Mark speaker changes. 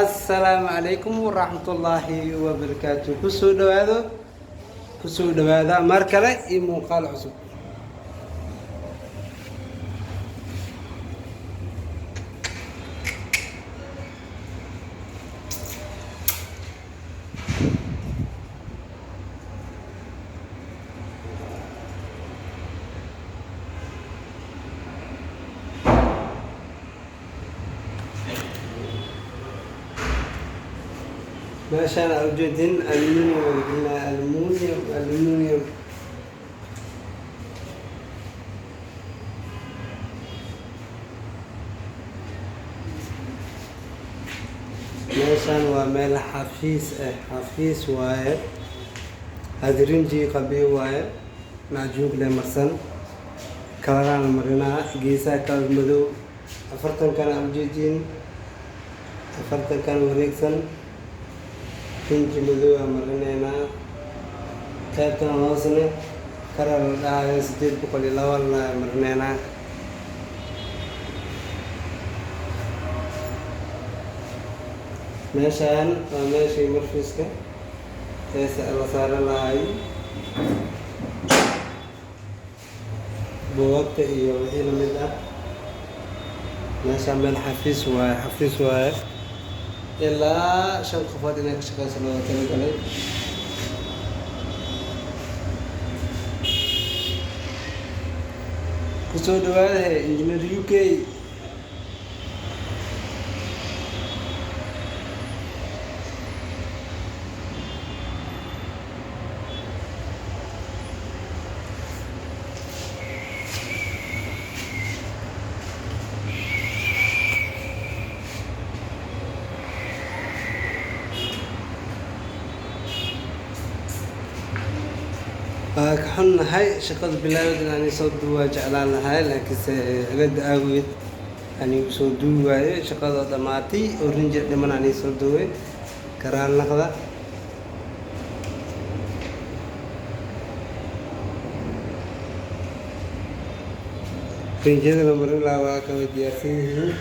Speaker 1: Assalaamu calaykum waraxmatullaahi wabarakaatu. Kusoo dhawaado, kusoo dhawaada mar kale iyo muuqaal cusub. Meeshaan aa ujeedin aluminium aan gelinaa, aluminium, aluminium. Meeshaan waa meel xafiis ah, xafiis waaye. Hadrinji qabiil waaye, macjuug le marsan, kalaraan marinaa, geesaha kala madow, 40-kan aa ujeediin, 40-kan wareegsan rinji madow aa marineynaa. Qaybtan hoosne kalar la dhahayo 802 la marineynaa. Meeshaan waa meeshii marfiska ee la saaran lahay buugagta iyo wixii lamid ah. Meeshaan meel xafiis waaye, xafiis waaye, ilaa 5 qofood inay ka shaqeyso looga talagalay. Kusoo dhawaadahe Engineer UK. Waa ka xunnahay, shaqada bilaawed inaan soo duuwaa jeclaan lahay, laakiinse cilada aageed anigu soo duubi waayey. Shaqada dhammaatay oo rinji dhiman aan soo duubay, karaan naqda. Rinjiyada la marin lahaa waa kala diyaarsan yihiin.